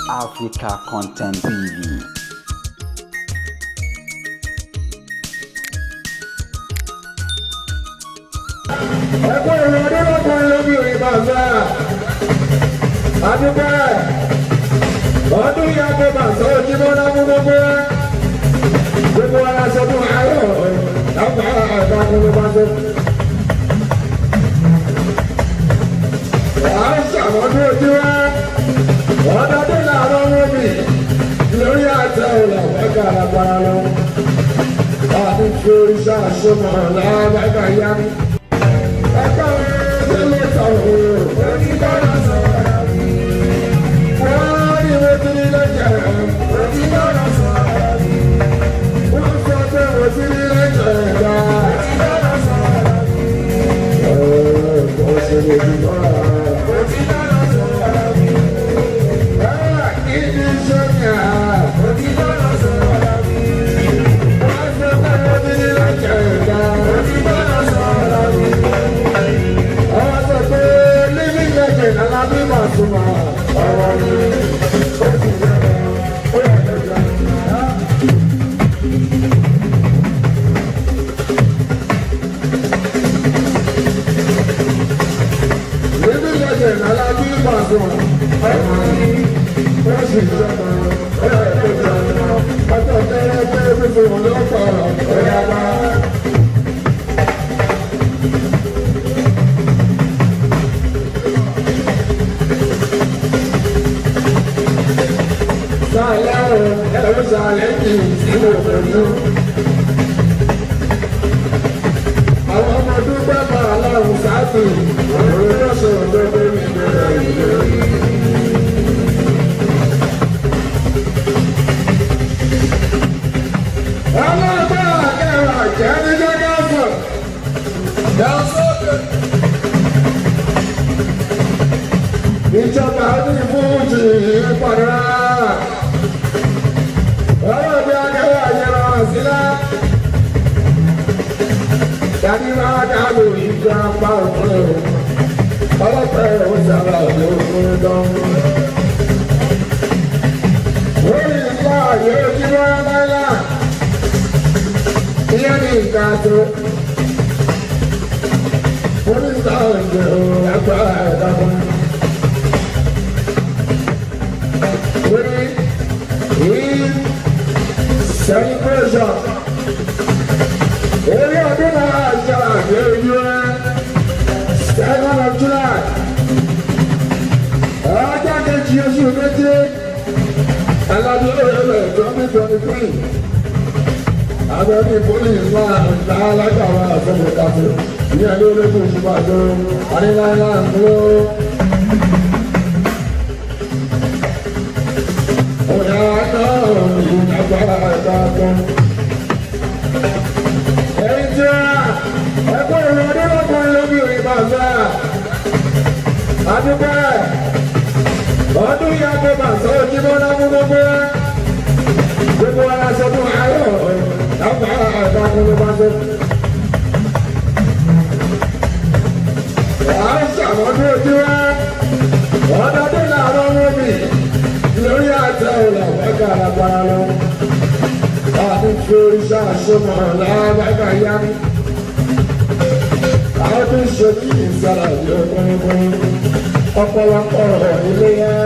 Africa Content TV. Ẹkún ìrìn ọdún lọ́kùnrin lóbìnrin bàbá àdúgbò ọdún yàgò bàṣọ ojúmọ́ lámú gbogbo wa gbogbo ara sọdún ayọ̀ lábàá àgbàkùn ló bá tó. À ń ṣàmọ́dún ojú wa ọdọọdún làárọ̀ wọ́n mi lórí àtẹ ìlà wákà lágbára lọ. Àti fi oríṣà àṣọmọ làbàkà yá mi. Ẹgbẹ́ mi lè sọ̀rọ̀ onígbọ́dọ̀ sọ̀rọ̀ mi. Wọ́n ní mo ti ní lẹ́jẹ̀ onígbọ́dọ̀ sọ̀rọ̀ mi. Wọ́n sọ pé mo ti ní lẹ́jẹ̀ gbà. Onígbọ́dọ̀ sọ̀rọ̀ mi. Ẹ̀ẹ́dọ̀ ṣe lè fi bọ́ra. Onígbọ́dọ̀ sọ̀rọ̀ mi. Ibi iṣẹ́ mi à. Onígbọ́dọ̀ sọ̀rọ̀ mi. Wọ́n sọ pé mo ti ní lẹ́jẹ̀ gbà. Onígbọ́dọ̀ sọ̀rọ̀ mi. Àwọn sọ pé living legend Alábí Pasuma ọ̀rọ̀ ni ó ti yẹ ó yẹ kẹjọ. Living legend Alábí Pasuma ọ̀rọ̀ ni ó sì yẹ ó yẹ kẹjọ. Ọjọ́ tẹ́lẹ̀ pé fífi wọn ló pọ̀ ó yá bá. Sàlẹ̀ o, ẹ̀rù sàlẹ̀ kì í sí òkòtò. Àwọn ọmọ dúpẹ́ máa láwùn sáàtì, òun ló ṣe òdodo mi bẹ̀rẹ̀ ìlérí. Ọlọ́gbọ́n akẹ́wà jẹ́ ní Jọ́gọ́sọ̀. Yàtọ̀ ìjọba ní fújì padà. Ọlọ́gbọ́n akẹ́wà yẹra sílẹ̀. Dàbí máa dáàbò ìgbà pa òkú. Ọlọ́pàá ò sábà lóògùn dán. Lórí ìgbà yóò jí wá láíláà. Ìyẹn ní ìka tó. Oníṣà òǹdè ò lágbára ẹ̀dá kan. Lórí ìyí celebration. Eré ọdún náà ṣe àgbẹ̀ ojú ẹ. 7 of July. Ọjọ́ kejì oṣù méje. Alábí òrèlè 2023. Abẹ́bí pólísì máa ń ta alágbàwá àfọwọ́kàtó. Ìyẹn ló lé kó oṣù bàjọ́. Adéláńlá ń lọ. Òyà náà ìyàgbára ẹ̀dá kan. Ẹ̀yin tí a ẹ̀kọ́ ìrìn ọdún lọ́kùnrin lóbìnrin bàbá. Àdúgbò ọdún yàgò bàṣọ ojúmọ́ lámú gbogbo wa. Gbogbo ara sọdún ayọ̀ lábàá ẹ̀dá kúló bá tó. À ń ṣàmọ́dún ojú wa. Ọdọọdún làárọ̀ wọ́n mi lórí àtẹ ìlà wákà lágbára lọ. Àti fi oríṣà àṣọmọ làbàkà yá mi. Àwọn tó ń ṣe kí ìsàlà yóò pínpín. Ọ̀pọ̀lọpọ̀ ilé yá.